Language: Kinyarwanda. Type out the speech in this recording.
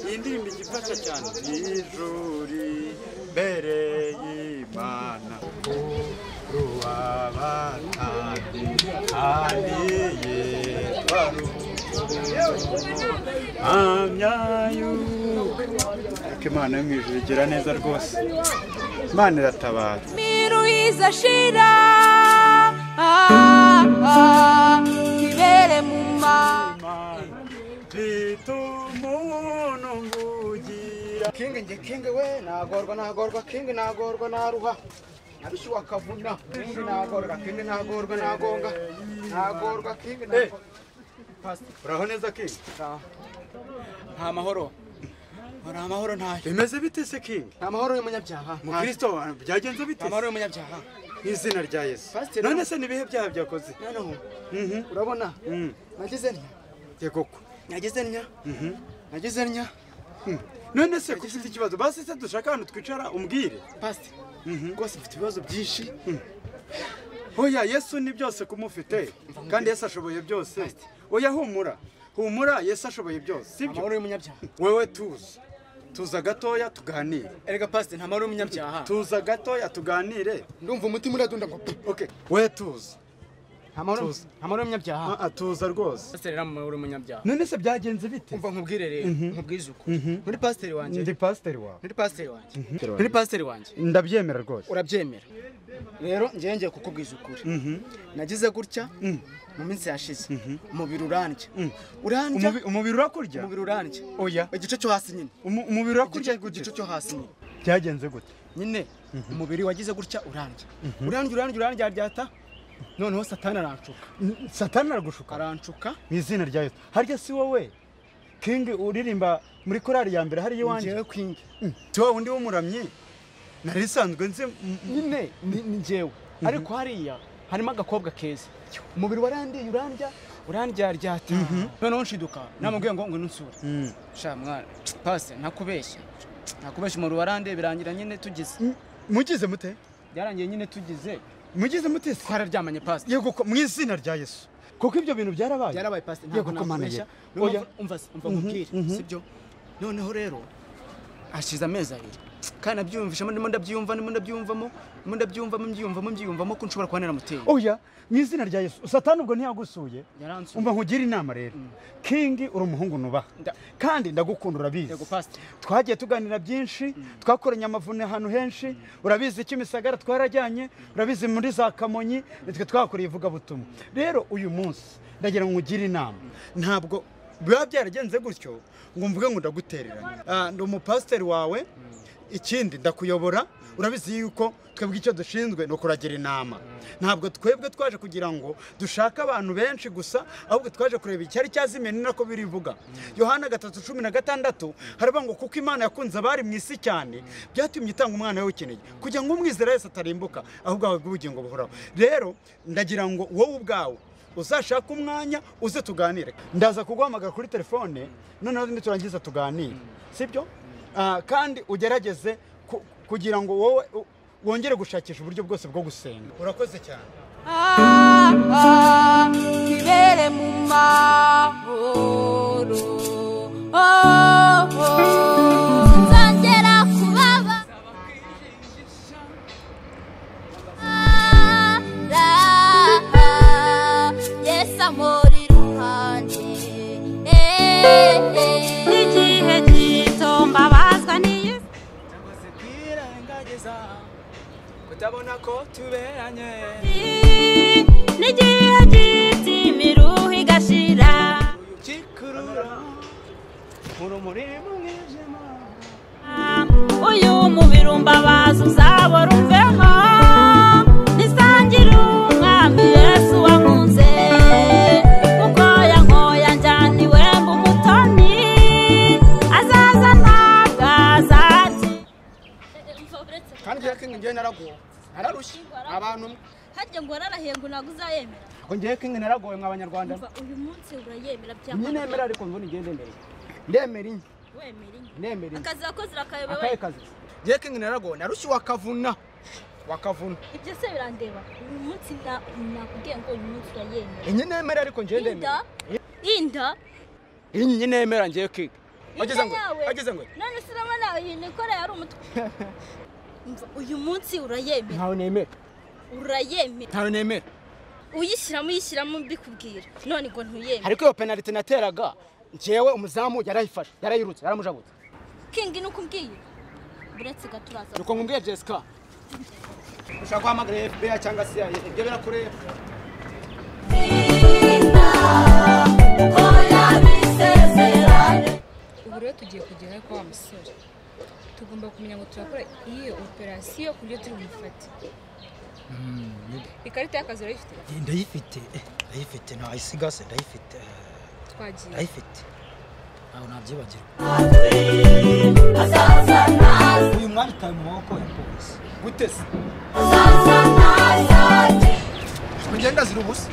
Iyi ndirimbo igifasha cyane. Ijuri mbere y'Imana ruwabatandi ariye amya yuko. Ariko Imana yo mu ijuru igira neza rwose. Imana iratabara. Miruiza shira kibere muma King nje king we nagorwa king nagorwa naruha nabishuwa kavuna king nagorwa king nagorwa nagonga nagorwa king nagorwa. Pastor uraho neza king? Nta mahoro. Nta mahoro ntayo. Bimeze bite se king? Nta mahoro y'umunyabyaha. Mukristo byagenze bite? Nta mahoro y'umunyabyaha. Izina rya Yesu. None se nibihe byaha byakoze? Noneho. Urabona? Nagize ntya. Yego ko. Nagize ntya. Nagize ntya. None se kufite ikibazo basi se dushaka ahantu twicara umbwire. Pastor. Rwose mfite ibibazo byinshi. Oya Yesu ni byose kumufite kandi Yesu ashoboye byose. Oya humura. Humura Yesu ashoboye byose. Sibyo? Amahoro y'umunyabyaha. Wewe tuza. Tuza gatoya tuganire. Erega pastor nta mahoro y'umunyabyaha. Tuza gatoya tuganire. Ndumva umutima uradunda ngo. Okay. Wewe tuza. Nta mahoro y'umunyabyaha. Ah tuza rwose. Pastor era amahoro y'umunyabyaha. None se byagenze bite? Umva nkubwire rero, nkubwize ukuri. Muri pastor wanjye. Ndi pastor wawe. Muri pastor wanjye. Muri pastor wanjye. Ndabyemera rwose. Urabyemera. Rero ngiye ngiye kukubwiza ukuri. Nagize gutya mu minsi yashize. Umubiri urandya. Urandya. Umubiri urakurya? Umubiri urandya. Oya. Igice cyo hasi nyine. Umubiri urakurya igice cyo hasi nyine. Byagenze gute? Nyine umubiri wagize gutya urandya. Urandya urandya urandya ryata. Noneho Satani arancuka. Satani aragushuka? Arancuka. Mu izina rya Yesu. Harya si wowe King uririmba muri korali ya mbere hari iwanjye? Njyewe King. Si wowe undi w'umuramyi? Nari risanzwe nzi nyine ni njyewe. Ariko hariya harimo agakobwa keza. Umubiri warandiye urandya urandyaryata. Noneho nshiduka namubwiye ngo ngo nunsure. Sha mwana passe ntakubeshya. Ntakubeshya umubiri warandiye birangira nyine tugize. Mugize mute? Byarangiye nyine tugize. Mugize mute? Twararyamanye pastor. Yego ko mu izina rya Yesu. Kuko ibyo bintu byarabaye. Byarabaye pastor ntabwo nakubeshya. Oya umva nkubwire sibyo? Noneho rero ashize amezi abiri. Kandi nabyumvishamo ndimo ndabyumva ndimo ndabyumvamo ndimo ndabyumvamo mbyumvamo mbyumvamo ko nshobora kuba naramuteye. Oya mu izina rya Yesu. Satani ubwo ntiyagusuye. Umva nkugira inama rero. King uri umuhungu nubaha. Kandi ndagukunda urabizi. Twagiye tuganira byinshi, twakoranye amavune ahantu henshi, urabizi Kimisagara twarajyanye, urabizi muri za Kamonyi nitwe twakoreye ivuga butumwa. Rero uyu munsi ndagira ngo nkugire inama. Ntabwo biba byaragenze gutyo ngo mvuge ngo ndagutereranya. Ndi umupasiteri wawe. Ikindi ndakuyobora urabizi yuko twebwe icyo dushinzwe no kuragira inama. Ntabwo twebwe twaje kugira ngo dushake abantu benshi gusa ahubwo twaje kureba icyari cyazimye ni nako birivuga. Yohana 3:16 haravuga ngo kuko Imana yakunze abari mu isi cyane byatumye itanga umwana we w'ikinege kugira ngo umwizera wese atarimbuka ahubwo ahabwe ubugingo buhoraho. Rero ndagira ngo wowe ubwawe uzashaka umwanya uze tuganire. Ndaza kuguhamagara kuri telefone noneho niturangiza tuganire. Sibyo? Kandi ugerageze kugira ngo wowe wongere gushakisha uburyo bwose bwo gusenga. Urakoze cyane. Kibere mu mahoro. Nzongera kubaba. Yesu amuri iruhande. N'igihe gito mbabazwa n'iyi kutabona ko tuberanye. N'igihe gito imiruho igashira. Ukikurura urumuri mu mwijima. Uyu mubiri umbabaza uzabora umveho. Nisangire umwami Yesu wankunze. Uko yankoya njyaniwe mba umutoni. Azaza ntabwo azatsi. Kandi ngiye King ngiye naragowe. Nararushye abantu harya ngo wararahiye ngo ntabwo uzayemera. Ngo ngiye King naragowe mwa abanyarwanda. Uyu munsi urayemera byakora. Nyine nemera ariko mbona ngiye ndemera. Ndemera inye. Wemera inye. Ndemera inye. Akazi wakoze urakayobewe. Akaye kazi. Ngiye King naragowe narushye wakavuna. Wakavuna. Ibyo se birandeba. Uyu munsi nakubwiye ngo uyu munsi urayemera. Inye nemera ariko ngiye ndemera. Inda. Inye nemera ngiye King. Ageze ngo ageze ngo none se urabona uyu nikora yari umutwe. Uyu munsi urayemera. Ntawe nemera. Urayemera. Ntawe nemera. Uyishyiramo mbikubwira. None ngo ntuyemere. Ariko iyo penalty nateraga njyewe umuzamu yarayifashe, yarayirutse, yaramujabutse. King nuko umbwiye. Buretse gaturaza. Nuko ngumbwiye Jessica. Ushaka guhamagara FBI cyangwa CIA, ibyo birakureba. Ubu rero tugiye kugera kwa wa musore. Tugomba kumenya ngo turakora iyi operasiyo ku buryo turi bumufate. Ikarita y'akazi urayifite? Ndayifite, ndayifite, ntayisiga se ndayifite. Twagiye. Ndayifite. Ntabwo nabyibagirwa. Uyu mwanya utaye mu maboko ya polisi. Gute se? Ngenda zira ubusa.